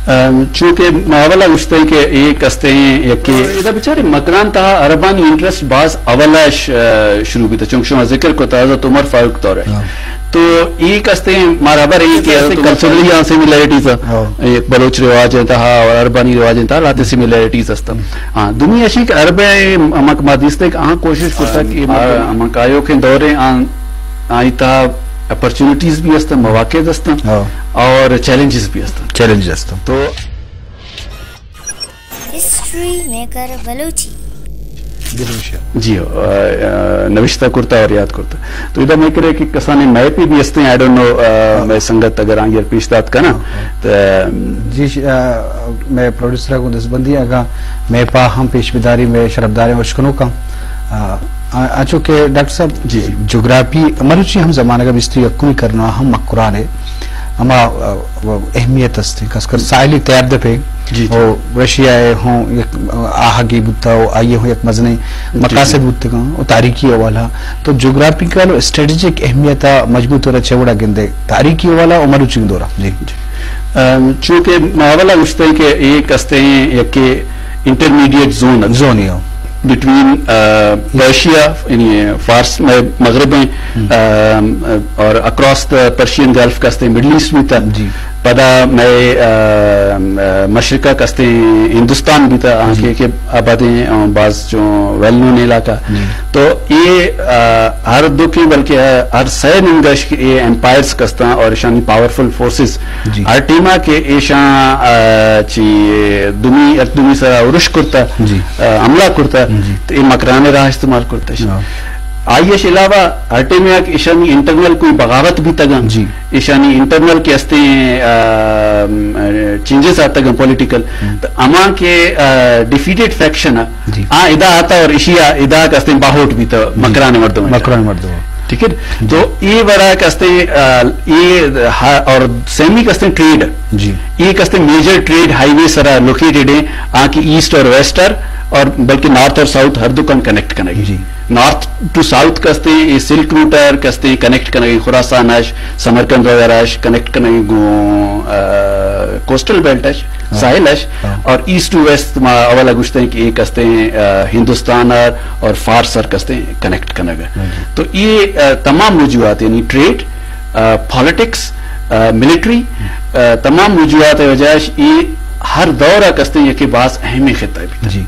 ام، چونکہ ما اولا گوشتگ کہ اے کستیں یکے ادا بچارے مکران تہا عربانی انٹرسٹ باز اولا ش-، ا، شروع بیتا، چونکہ شما ذکر کتا حضرت عمر فاروق دور ہے۔ ہاں۔ تو اے کستیں مارا بر ہے کہ حضرت عمر کلچرلی آن سیملیرٹیز ہے۔ ہاں۔ اے بلوچ رواج ہیں تہا اور عربانی رواج ہیں تہا لاتے سیملیرٹیز ہستا۔ ہاں، دومی ایشی کہ عرب مک ما دیستے کہ آن کوشش کرتا کہ آ، مک آیو کے دورے آن آئی تہا اپرچونیٹیز بھی ہستن، مواقع ہستن ہاں۔ اور چیلنجز بھی ہستن۔ چیلنجز ہستن۔ تو ہسٹری میکر بلوچی۔ جی، آ، آ، نوشتہ کرتا اور یاد کرتا۔ تو ادا میں کرے کہ کسانے میپی بھی ہستیں، آئی ڈونٹ نو، آ، ہاں۔ میں سنگت اگر آنگر پیش دات کنا۔ ہاں، ہاں۔ تو جی، ش-، آ، میں پروڈیوسر کو دستبندی اگا میں پا ہم پیش بداری میں شرفداریں اشکنو کا۔ آ، آ، آ، چونکہ ڈاکٹر صاحب، جی، جی۔ جغرافی مروچی ہم زمانہ کا بیست و یکمی کرنا ہم مکران ہے۔ ہما، آ، وہ اہمیت است، خاص کر ساحلی تیار دپے۔ جی، جی۔ او رشیا ہے ہوں یک آہگی بوتا، او آئیے ہوں یک مزنیں جی، جی۔ مقاصد بوتگاں، او تاریخی حوالہ۔ تو جغرافیکل و اسٹریٹجک اہمیت مجموعی طور چوڑا گندے، تاریخی حوالہ و مروچی دورہ۔ جی۔ جی۔ ام، چونکہ ما اولا گوشتگ کہ اے کستیں یکے انٹرمیڈیٹ زون ات۔ زون ہی ہو۔ بٹوین، آ، پرشیا، یعنی فارس میں مغرب ہیں، ہم۔ آ، اور اکراس دا پرشین گلف کستیں مڈل ایسٹ بھی تھا۔ جی۔ پدا میں، آ، آ، مشرقہ کستیں ہندوستان بھی تھا، آنکہ جی۔ کہ آبادیں، آ، باز جو ویل نون علاقہ۔ جی۔ تو اے، آ، ہر دو کے بلکہ ہر سہ ننگش کہ اے ایمپائرز کستاں اور اشانی پاورفل فورسز جی۔ ہر ٹیما کہ ایشاں، آ، چی دومی، یک دومی سرا ارش کرتا، جی۔ آ، حملہ کرتا، جی۔ تو اے مکران راہ استعمال کرتا۔ ہاں۔ آئی اش علاوہ ہر ٹیما کہ ایشانی انٹرنل کوئی بغاوت بھی تگا، جی۔ ایشانی انٹرنل کے استے، آ، چینجز آتگا پولیٹیکل، ہم۔ تو اما کے، آ، ڈیفیٹڈ فیکشن ہے، جی۔ آ ادا آتا اور اشیا ادا کستیں باہوٹ بیتا جی۔ مکران مردم ہے۔ مکران مردم۔ ٹھیک ہے؟ جی۔ تو اے وڑا کستیں، آ، اے ہا-، اور سیمی کستیں ٹریڈ۔ جی۔ اے کستیں میجر ٹریڈ ہائی وے سرا لوکیٹڈ ہیں، آ کہ ایسٹ اور ویسٹ اور، اور بلکہ نارتھ اور ساؤتھ ہر دکان کنیکٹ کنگی۔ جی۔ نارتھ ٹو ساؤتھ کستیں، اے سلک روٹ ار کستیں کنیکٹ کنگی، خراسان اش، سمرقند وغیرہ اش کنیکٹ کنگی گوں، آ، کوسٹل بیلٹ اش۔ ہاں۔ ساحل اش، ہاں۔ اور ایسٹ ٹو ویسٹ ما اولا گوشتیں کہ اے کستیں، آ، ہندوستان ار اور فارس ار کستیں کنیکٹ کنگ۔ ہاں جی۔ تو اے، آ، تمام وجوہات یعنی ٹریڈ، آ، پالیٹکس، آ، ملٹری، آ، تمام وجوہات وجہ اش اے ہر دور ء کستیں یکے باز اہمیں خطہ بیتا۔ جی۔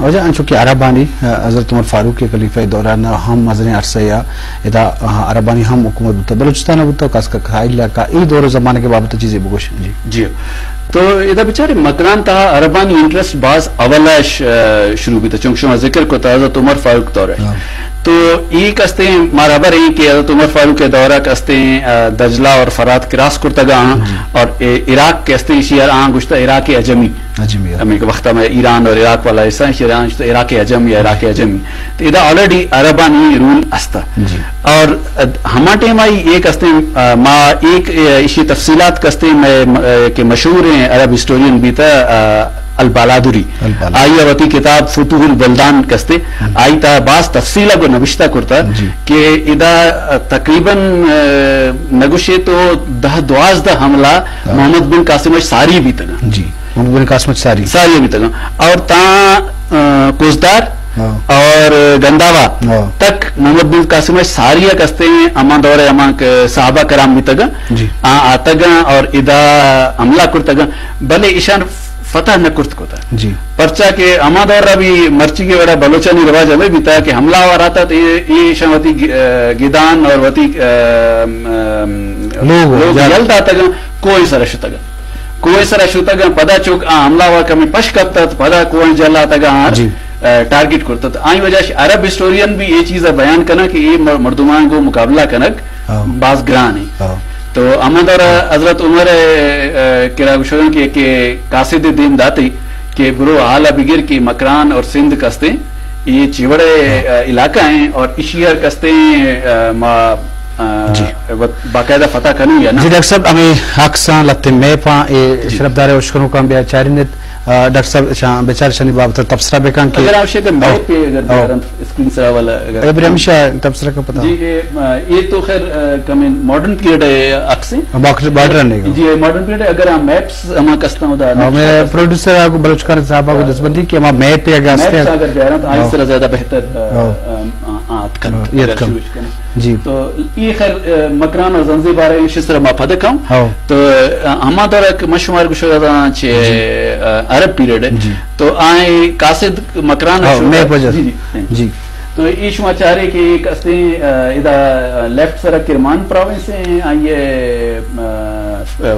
واجہ انچو کہ عربانی، آ، حضرت عمر فاروق کے خلیفہ دوران ہم مزنیں عرصہ یا ادا، آ، عربانی ہم حکومت بوتا، بلوچستان بوتا، خاص کر ساحل علاقہ، اے دور و زمانے کے بابت چیزیں بگوش۔ جی۔ جی۔ تو ادا بچارے مکران تہا عربانی انٹرسٹ باز اولا ش-، شروع بیتا، چونکہ شما ذکر کتا حضرت عمر فاروق دور ہے۔ ہاں۔ تو اے کستیں مارا بر ہیں کہ حضرت عمر فاروق کے دورہ کستیں، آ، دجلہ اور فرات کراس کرتگا ہاں، جی۔ اور اے عراق کستیں شہر آں گوشتا عراق عجمی۔ عجمی، ہاں۔ ہمیں کہ وقت میں ایران اور عراق والا حصہ ہیں، شہر آں گوشتا عراق عجم یا عراق عجمی۔ تو ادا آلریڈی عربانی رول استا۔ جی۔ اور ہما ٹائم آئی ایک استے، آ، ما ایک، اے، اشی تفصیلات کستے میں، م-، اے، کہ مشہور ہیں عرب ہسٹورین بیتا، آ، البالادری۔ البالادری۔ آئی وتی کتاب فتوح البلدان کستے، ہم۔ آئی تا باز تفصیل کو نوشتہ کرتا جی۔ کہ ادا، آ، تقریباً، آ، نگوشے تو دہ دوازدہ حملہ ہاں۔ محمد بن قاسم ساری بیتگا۔ جی۔ محمد بن قاسم ساری۔ ساری بیتگا۔ اور تا، آ، کوزدار ہاں۔ اور گنداوا ہاں۔ تک محمد بن قاسم ساری کستے ہیں، اما دور اما کہ صحابہ کرام بیتگا۔ جی۔ آ آتگا اور ادا حملہ کرتگا۔ بلے ایشان فتح نہ کرت کتا۔ جی۔ پرچا کہ اما دور را بھی مرچی کے وڑا بلوچانی رواج ہمیں بیتا کہ حملہ آور آتا تو اے، اے ایشان وتی گ-، آ، گدان اور وتی، آ، آ، لوگ لوگ یل یل داتگا، کوئی سر شتگا۔ کوہ سرا شتگ انت، پدا چوک آ حملہ وا کمی پش کپت ات، پدا کوہ جہل اتگ آں جی۔ ٹارگٹ کرت ات۔ آئی وجہ اش عرب ہسٹورین بھی اے چیز ء بیان کناں کہ اے مر-، مردماں گوں مقابلہ کنگ ہاں۔ باز گران انت۔ ہاں۔ تو ہما دورا حضرت عمر ء، ء، کرا گوشگ انت کہ، کہ قاصد دیم داتے کہ برو حال ء بگر کہ مکران اور سندھ کستیں اے چیوڑے، ہاں۔ ء، علاقہ ہیں اور اشی ہر کستیں، ء، ما، ء، جی۔ وت-، باقاعدہ فتح کنوں یا نہ؟ جی ڈاکٹر صاحب، ہمیں عکساں لتے میپاں اے جی۔ شرفدار اشکنوکاں بیا چارینت۔ آ، ڈاکٹر صاحب، شاں بچار شانی بابت تبصرہ بکن کہ اگر آپ شکل او، میپ پہ اگر او۔ بیارن اسکرین سرا والا اگر اے برے ہمیشہ تبصرہ کا پتہ۔ جی، اے، آ، اے تو خیر، آ، کمیں ماڈرن پیریڈ ہے عکس ہیں۔ باکس بارڈر نہیں۔ جی، اے ماڈرن پیریڈ ہے۔ اگر ہم میپس ہم کستا ہوں دا اور نقشہ میں کستا۔ پروڈیوسر آپ کو بلوچ خان صاحب کو دستبندی کہ ہم میپ پہ اگر ہستے میپس ہیں۔ اگر بیارن تو آئیں او۔ سر زیادہ بہتر، آ، او۔ آ، آ، آت کن، او، یت اگر کن۔ شروع کن۔ جی۔ تو ای خیر، آ، مکران اور زنزی بارے شسر ما پدکم۔ او۔ تو، آ، ہما دور کہ مشمار گشگا چے، جی۔ آ، عرب پیریڈ ہے۔ جی۔ تو آئیں قاصد مکران ہاں، شروع میں کر۔ وجہ۔ جی، جی۔ جی۔ تو یہ شما چارے کہ ایک استے، آ، ادا، آ، لیفٹ سرا کرمان پراونس ہیں، آئیے، آ،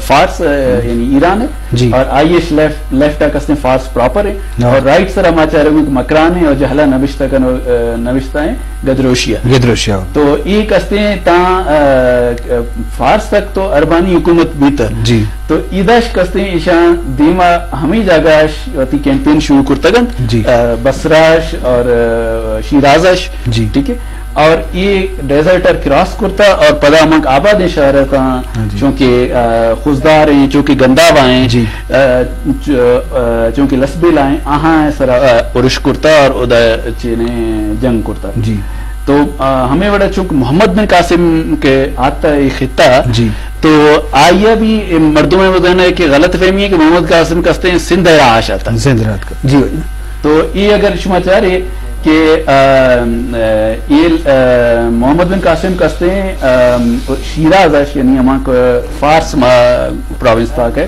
فارس، آ، یعنی ایران ہے۔ جی۔ اور آئیش لیفٹ، لیفٹ تک استے فارس پراپر ہے۔ ہاں۔ اور رائٹ سرا ما چارے کہ مکران ہے اور جہلا نوشتہ کن، آ، نوشتہ ہیں گدروشیا۔ گدروشیا۔ تو یہ کستے تا، آ، فارس تک تو عربانی حکومت بیتا۔ جی۔ تو ایداش کستیں ایشاں دیما ہمیں جاگہ اش وتی کیمپین شروع کرتگ انت۔ جی۔ آ، بصرہ اش اور، آ، شیراز اش۔ جی۔ ٹھیک ہے۔ اور یہ ڈیزرٹ ار کراس کرتا اور پدا ہمک آبادیں شہر تاں، ہاں جی۔ چونکہ، آ، خضدار ہیں، چونکہ گنداوا ہیں، جی۔ آ، چ-، آ، چونکہ لسبیلا ہیں، آہاں سرا، آ، ارش کرتا اور ادا چینے جنگ کرتا۔ جی۔ تو، آ، ہمیں وڑا چونکہ محمد بن قاسم کے آتا یہ خطہ، جی۔ تو آئیا بھی مردم ء وزن ہے کہ غلط فہمی ہے کہ محمد قاسم کستے ہیں سندھ راہ آش آتا۔ سندھ راہ کا۔ جی۔ تو یہ اگر شما چارے کہ، آ، آ، یہ، آ، محمد بن قاسم کستے ہیں، آ، شیراز اش، یعنی ہما کو فارس ما پراونس تاک ہے۔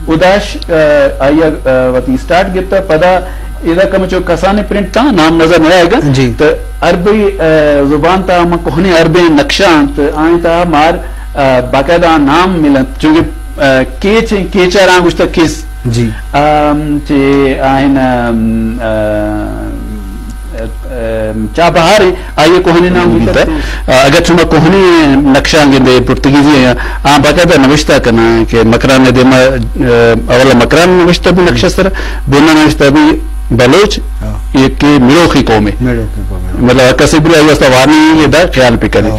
اداش، آ، آئیا، آ، وتی اسٹارٹ گپتا، پدا ادا کم چو کسانے پرنٹ تا، نام نظر نہ آئے گا۔ جی۔ تو عربی، آ، زبان تا ہما کوہنیں عربیں نقشہ انت، آئیں تا مار، آ، باقاعدہ نام ملنت، چونکہ، آ، کیچ، کیچا راں گوشتا کس۔ جی۔ آم، چے آئین، آم، آ، آ، چابہار آئیے کوہنیں نام بیتا۔ آ، اگر شما کوہنیں نقشہ گندے پرتگیزی ہیں، آ باقاعدہ نوشتہ کنا کہ مکران نے دیما، آ، اولا مکران نوشتہ بھی نقشہ سر، بونا نوشتہ بھی بلوچ، ہاں۔ یہ کہ میڑوخی قوم ہے۔ میڑوخی قوم ہے۔ مطلب، کسی بھی آئی واسطہ وانی یہ دا خیال پہ کرے۔ ہاں۔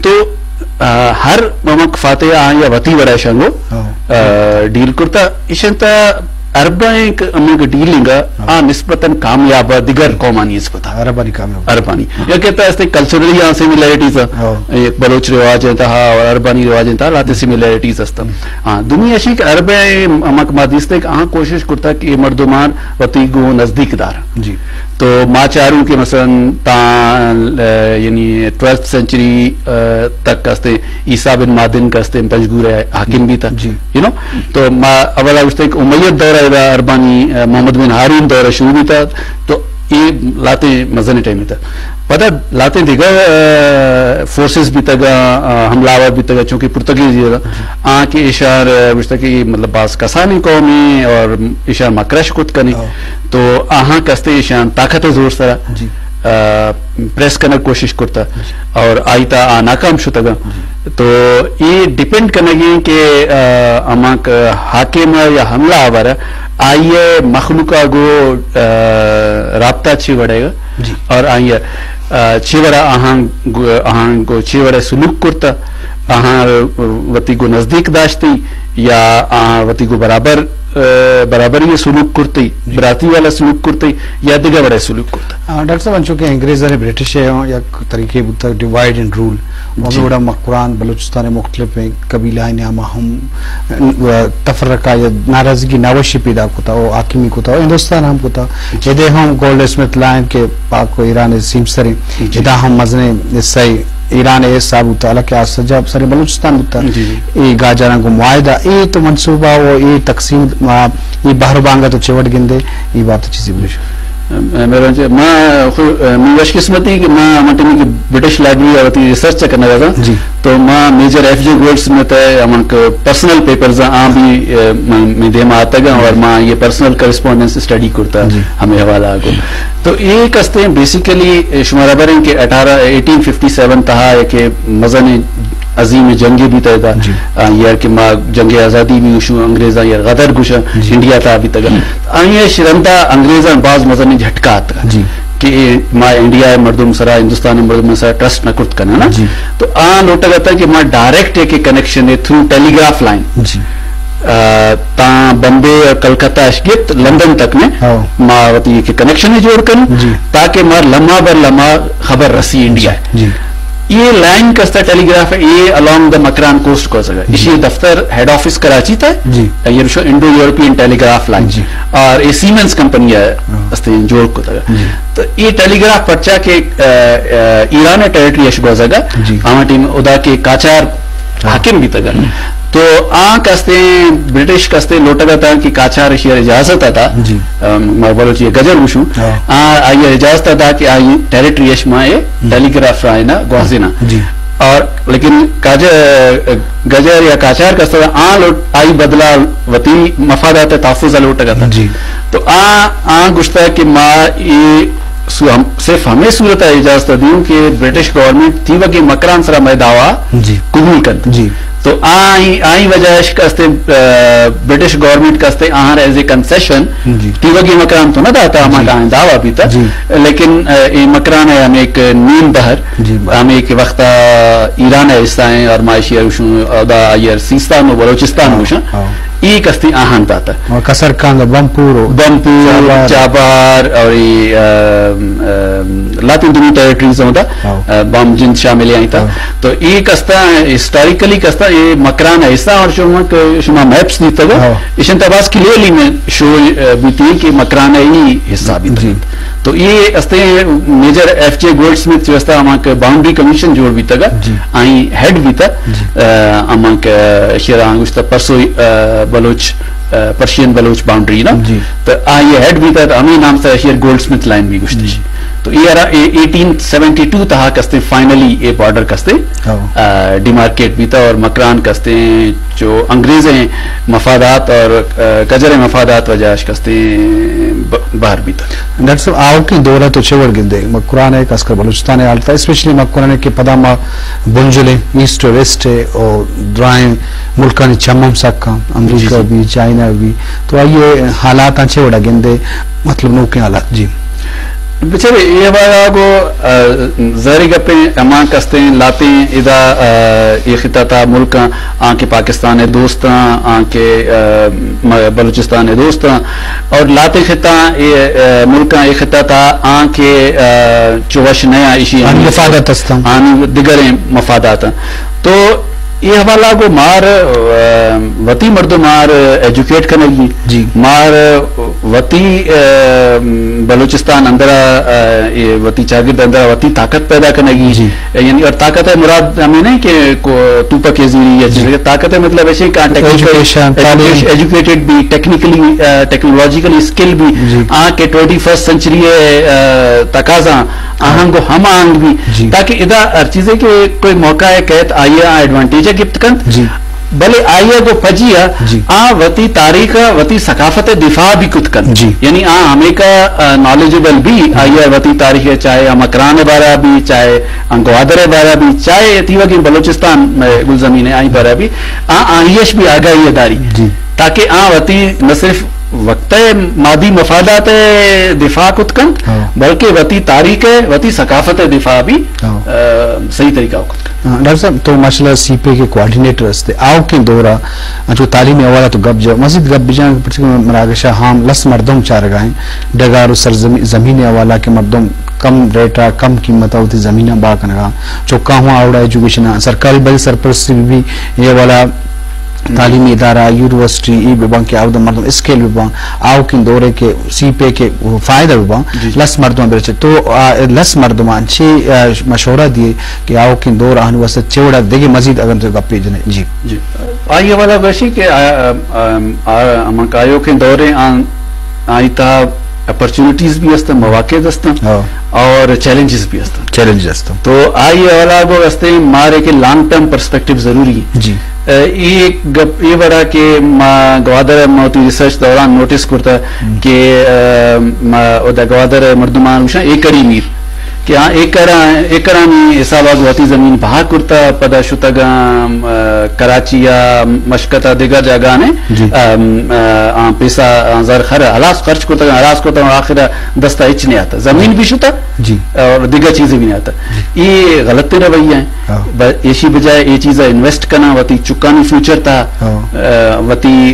تو، آ، ہر ممک فاتح آ یا وتی وڑا شنگو، ہاں۔ آ، ڈیل کرتا، اشنتا عرباں ایک ہمیں ڈیلنگ آ، ہاں۔ آ نسبتاً کامیاب آ، دیگر قومانی نسبتاں۔ عربانی کامیاب۔ عربانی۔ ہاں۔ یا کہتا ہے اس تے کلچرلی آ سیملیرٹیز آ۔ ہاں۔ ایک بلوچ رواج ہیں تہا اور عربانی رواج ہیں تہا لاتے سیملیرٹیز ہستا۔ ہاں، دومی اشی کہ عرب ہمک ما دیستے کہ آہاں کوشش کرتا کہ یہ مردمان وتی گوں نزدیک دار۔ جی۔ تو ما چاروں کہ مثلاً تا، آ، یعنی ٹویلتھ سینچری، آ، تک کستے عیسیٰ بن مادن کستے پنجگور حاکم بھی تھا۔ جی۔ You know? تو ما اولا گوشتے کہ امیہ دور ادا عربانی، آ، محمد بن ہارون دور شروع بھی تھا۔ تو یہ لاتے مزن ٹائم تھا۔ پدا لاتے دیگا، آ، فورسز بیتگا، آ، حملہ آور بیتگا، چونکہ پرتگیز آ کہ ایشار، آ، گوشتا کہ مطلب باز کسانی قومی اور ایشار مکرش کت کنی۔ ہاں۔ تو آہاں کستے ایشان طاقت زور سرا، جی۔ آ، پریس کنگ کوشش کرتا۔ جی۔ اور آئی تا آ ناکام شتگا۔ جی۔ تو یہ ڈیپینڈ کنگی کہ، آ، ہما کہ حاکم یا حملہ آور آئی مخلوقہ گو، آ، رابطہ چی وڑے گا۔ جی۔ اور آئی، آ، چی وڑا آہاں گو، آہاں گو چی وڑے سلوک کرتا، آہاں وتی گو نزدیک داشتی یا آہاں وتی گو برابر، آ، برابری سلوک کرتی، جی۔ براتی والا سلوک کرتی یا دگہ وڑے سلوک کرتا۔ آ، ڈاکٹر صاحب، انچو کہ انگریزانی برٹش ہے، یک طریقے بوتا ڈیوائیڈ اینڈ رول۔ جی۔ ہمیں وڑا مکران بلوچستان مختلف ہیں، قبیلہ نیاما ہم، آ، تفرقہ یا ناراضگی ناوشی پیدا کتا و حاکمی کتا و ہندوستان ہم کتا۔ جی۔ ادے ہم گولڈ اسمتھ لائن کہ پاک و ایران سیم سریں، جی۔ ادا ہم مزنیں حصہ ایران حصہ بوتا، حالانکہ آ سجا سر بلوچستان بوتا۔ جی، جی۔ اے گاجاراں گو معاہدہ، اے تو منصوبہ و اے تقسیم، آ، اے بہر بانگا تو چوٹ گندے، اے بات چیزی بلوچ۔ مہربان جی، ما خو-، می وش قسمتی کہ ما ہمن ٹائمی کہ برٹش لائبریری آ وتی ریسرچ کنگا تھا۔ جی۔ تو ما میجر ایف جے گولڈ اسمتھ ہے، ہمن کہ پرسنل پیپرز آ بھی، اے، من، می دیما آتگا اور ما یہ پرسنل کرسپونڈنس اسٹڈی کرتا، جی۔ ہمیں حوالہ کو۔ تو یہ کستے ہیں بیسیکلی، اے، شمارا بریں کہ اٹھارہ، ایٹین ففٹی سیون تہا ہے کہ مزن عظیم جنگے بھی تیدا۔ جی۔ آ، یار کہ ما جنگ آزادی بھی گوشوں، انگریزاں یار غدر گوشاں، جی۔ انڈیا تا بھی تگا۔ آئی شرندا انگریزاں باز مزن جھٹکا آتگا۔ جی۔ کہ ما انڈیا مردم سرا، ہندوستان مردم سرا ٹرسٹ نہ کرت کنا نا۔ جی۔ تو آ لوٹگا تھا کہ ما ڈائریکٹ ایک کنیکشن ہے تھرو ٹیلی گراف لائن۔ جی۔ آ، تاں بمبے اور کلکتہ اش گپت، لندن تک نے ہاں۔ ما وتی ایک کنیکشن جوڑ کن، جی۔ تاکہ ما لمحہ بر لمحہ خبر رسی انڈیا۔ جی۔ یہ لائن کستا ٹیلی گراف ہے، یہ الانگ دا مکران کوسٹ کو سکا۔ جی۔ اسی دفتر ہیڈ آفس کراچی تھا، جی۔ یہ شو انڈو یورپین ٹیلی گراف لائن۔ جی۔ اور یہ سیمنز کمپنی ہے، ہاں۔ استے جوڑ کو تھا۔ جی۔ تو یہ ٹیلی گراف پرچا کہ، آ، آ، ایران ٹیریٹری اش گوزگا، جی۔ ہما ٹیم ادا کے کاچار ہاں۔ حاکم بیتگ۔ تو آ کستے برٹش کستے لوٹگا تا کہ کاچار اشی اجازت ادا۔ جی۔ ام، ما بلوچی گجر گوشوں۔ ہاں۔ آ، آئی اجازت ادا کہ آئی ٹیریٹری اش ما اے ہم۔ ٹیلی گراف رائنا گوازینا۔ جی۔ اور لیکن کاج-، گجر یا کاچار کستے آ لوٹ، آئی بدلا وتی مفادات تحفظ لوٹگا تا۔ جی۔ تو آ، آ گشتا کہ ما اے سو-، ہم، صرف ہمیں صورت ء اجازت دیوں کہ برٹش گورنمنٹ تیوگیں مکران سرا مئے دعوی جی۔ قبول کنت۔ جی۔ تو آئی، آئی وجہ اش کستے، آ، برٹش گورنمنٹ کستے آہاں ایز اے کنسیشن جی۔ تیوگیں مکران تو نہ داتا، ہما جی۔ آئیں دعوی بیتا۔ جی۔ لیکن، آ، اے مکران ہے ہمیں ایک نیم بہر، جی۔ ہمیں ایک وقت ایران ہے حصہ ہیں اور معاشی اوشوں ادا آئی سیستان و بلوچستان ہاں، اوشاں۔ ہاں۔ اے کستے آہان داتا۔ اور کسر کانگ بمپور و بمپور، چابہار۔ چابہار اور یہ، ام، ام، لاتین دنی ٹیریٹریز ہوں تا، ہاں۔ ام، بام جند شامل ہیں تا۔ ہاں۔ تو اے کستا ہسٹوریکلی کستا اے مکران ہے حصہ اور شما کہ شما میپس دیتا گا۔ ہاں۔ اشن تا باز کلیئرلی میں شو، ام، بیتی کہ مکران ہے ہی حصہ بیتا۔ جی۔ تو اے استے میجر ایف جے گولڈ سمتھ جو استا ہما کہ باؤنڈری کمیشن جوڑ بیتا گا۔ جی۔ آئی ہیڈ بیتا۔ جی۔ ام، ہما کہ شیران گوشتا پرسوئی، ام، بلوچ، ام، پرشین بلوچ باؤنڈری نا۔ جی۔ تو آئی ہیڈ بیتا تو ہمیں نام سے شیر گولڈ سمتھ لائن بھی گوشتے۔ جی۔ تو یہ را اے-، ایٹین سیونٹی ٹو تہا کستے فائنلی اے بارڈر کستے، ہاں۔ ام، ڈیمارکیٹ بیتا اور مکران کستے جو انگریزیں مفادات اور، ام، گجریں مفادات وجہ اش کستے ب-، باہر بیتا۔ ڈاکٹر صاحب، آؤکیں دور ء تو چے وڑ گندے؟ مکران ء خاص کر بلوچستان ء حالت ء، اسپیشلی مکران ء کہ پدا ما بنجل ء، ایسٹ ء ویسٹ ء، او درائیں ملکانی چم ہم سک آں، امریکہ جی، جی۔ بھی، چائنا بھی، تو آئی ء حالات آں چے وڑا گندے؟ مطلب نوکیں حالات، جی۔ بچارے، اے حوالہ گو، آ، ظاہری گپیں، ہما کستیں لاتیں ادا، آ، اے خطہ تا ملک آں، آں کہ پاکستان ء دوست آں، آں کہ، آ، م-، بلوچستان ء دوست آں، اور لاتیں خطہ اے، آ، ملک آں اے خطہ تا آں کہ، آ، چو وش نیا ایشی آنی مفادات است آں۔ آنی دگریں مفادات آں۔ تو اے حوالہ گو مار، آ، وتی مردم مار ایجوکیٹ کنگی، جی۔ مار وتی، آ، بلوچستان اندرا، آ، اے وتی چاگرد اندرا وتی طاقت پیدا کنگی۔ جی۔ یعنی اور طاقت ء مراد ہمیں نہیں کہ کو توپک زیری یا چیز، جی۔ طاقت ء مطلب ایسے کہ ٹیکنیکل ایجوکیشن، تعلیم۔ ایجوکیشن، ایجوکیٹڈ بھی، ٹیکنیکلی، آ، ٹیکنالوجیکل اسکل بھی، جی۔ آ کہ ٹوئنٹی فرسٹ سنچری ء، آ، تقاضا آہنگ و ہم آہنگ بھی، جی۔ تاکہ ادا ہر چیزے کہ کوئی موقع ہے کہت آئیے آ ایڈوانٹیج ہے گپت کنت۔ جی۔ بلے آئی ء گو پجی ء جی۔ آ وتی تاریخ ء وتی ثقافت ء دفاع بھی کت کنت۔ جی۔ یعنی آ ہمیکا، آ، نالجبل بھی، آئی ء وتی تاریخ ء چاہے آ مکران ء بارہ بھی، چاہے آ گوادر ء بارہ بھی، چاہے تیوگیں بلوچستان ء گلزمین ء آئی بارہ بھی، آ آئیش بھی آگاہی ء داری۔ جی۔ تاکہ آ وتی نہ صرف وقت ء مادی مفادات ء دفاع کت کنت، ہاں۔ بلکہ وتی تاریخ ء وتی ثقافت ء دفاع بھی، ہاں۔ آ، صحیح طریقہ ء کت کنت۔ ہاں، ڈاکٹر صاحب، تو ماشاءاللہ سی پیک ء کوآرڈینیٹر ہستے، آؤکیں دورا انچو تعلیمی حوالہ تو گپ جا، مزید گپ بجان، پرچہ مراگشا ہام لس مردم چارگا ہیں، ڈگار و سرزمین، زمین حوالہ کہ مردم کم ریٹا، کم قیمتا وتی زمیناں با کنگا، چکا ہوں آوڑا ایجوکیشن، سرکاری بل سرپرستی بھی، بھی یہ والا تعلیمی ادارہ، یونیورسٹی، ای ببان کہ آودا مردم اسکیل ببان، آؤکیں دورے کہ سی پیک ء فائدہ ببان، جی۔ لس مردم برچے۔ تو، آ، لس مردمان چی، آ، مشورہ دیے کہ آؤکیں دور آہن واسطہ چے وڑا دگہ مزید اگر تو گپے جنے۔ جی۔ جی۔ آئی حوالہ گوشی کہ آ، آ، آ، آ، ہمک آیوکیں دورے آن، آئی تہا اپرچونیٹیز بھی ہستن، مواقع ہستن ہاں۔ اور چیلنجز بھی ہستن۔ چیلنج ہستن۔ تو آئی حوالہ گو ہستے مارے کہ لانگ ٹرم پرسپیکٹیو ضروری ہے۔ جی۔ اے، اے گپ، اے وڑا کہ ما گوادر ء ما وتی ریسرچ دوران نوٹس کرتا ہم۔ کہ، آ، ما ادا گوادر ء مردمان گوشاں ایکڑی میر کہ آ ایکڑ، ایکڑانی حساب ء وتی زمین بہا کرتا، پدا شتگاں، آ، کراچی ء مشکت ء دگہ جاگہاں جی۔ آ، آ، آ، پیسہ، آ، زر خر ہلاس خرچ کرتا، ہلاس کرتا، آخر ء دستا ہچ نہیں آتا، زمین بھی شتا جی۔ اور دگہ چیزیں بھی نہیں آتا۔ جی۔ یہ غلط رویہ ہیں۔ ایشی بجائے اے چیز ءَ انویسٹ کناں وتی چکانی فیوچر تہا، وتی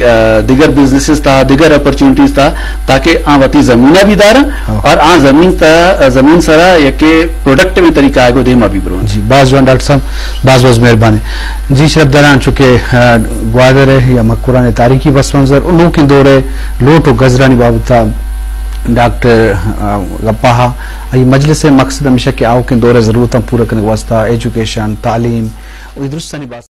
دگر بزنسز تہا، دگر اپرچونٹیز تہا، تاکہ آ وتی زمین ءَ بھی داراں اور آ زمین تہا، زمین سرا یکے پروڈکٹیو طریقہ ءَ گوں دیما بھی برواں۔ جی، باز جوان ڈاکٹر صاحب، باز باز مہربانی۔ جی شرفداران، چونکہ گوادر ءِ یا مکران ءِ تاریخی پس منظر ءُ نوکیں دور ءِ لوٹ ءُ گزرانی بابت ءَ ڈاکٹر گپا ہا، آئی مجلس ءِ مقصد ہمیشہ کہ آؤکیں دور ءِ ضرورتاں پورا کنگ واسطہ ایجوکیشن، تعلیم ءُ اے درستانی باسطہ